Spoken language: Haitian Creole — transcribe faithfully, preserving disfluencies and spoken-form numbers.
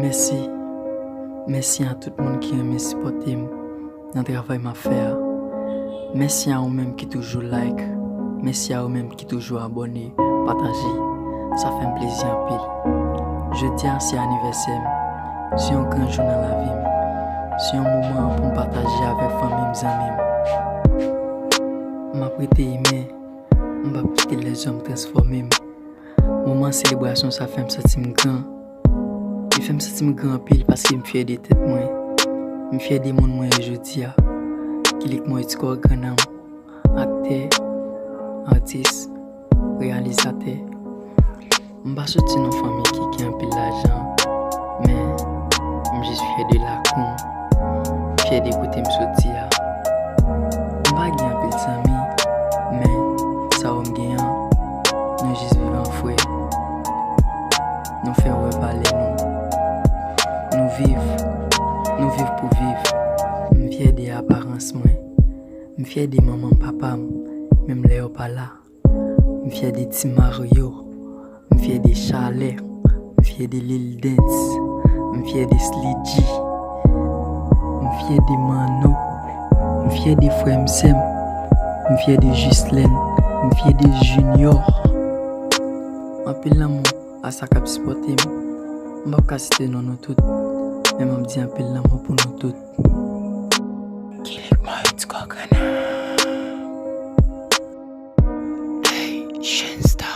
Mèsi. Mèsi a tout moun ki renmen sipòte m nan travay m ap fè a. Mèsi a ou menm ki toujou like. Mèsi a ou menm ki toujou abòne, pataje. Sa fè m plezi anpil. Jodi a se anivèsè m. Se yon gran jou nan lavi m. Se yon moman pou m pataje avèk fanmi m, zanmi m. M ap rete imen. M p ap kite lèzòm transfòme m. Moman selebrasyon sa fè m santi m gran. Li fè m santi m gran anpil paske m fyè de tèt mwen. M fyè de moun mwen ye jodi a. Kilik Moritz Kò Grannanm, aktè, atis, reyalizatè. M pa soti nan fanmi ki gen anpil lajan, men m jis fyè de lakou m, fyè de kote m soti a. M pa gen anpil zanmi, men sa yo m gen an, nou jis viv an frè. Nou fè wè valè nou. Nou viv, nou viv pou viv. M fyè de aparans mwen. M fyè de manman m, papa m, menm lè yo pa la. M fyè de Ti Mario. M fyè de Chalè. M fyè de Lil Dents. M fyè de Slidji. M fyè de Manno. M fyè de frè m, sè m. M fyè de Jislèn. M fyè de Junior. Anpil lanmou a sa k ap sipòte m. M p ap ka site non nou tout, men m ap di anpil lanmou pou nou tout. Kilik Moritz Kò Grannanm. Hey, Jeunes Star.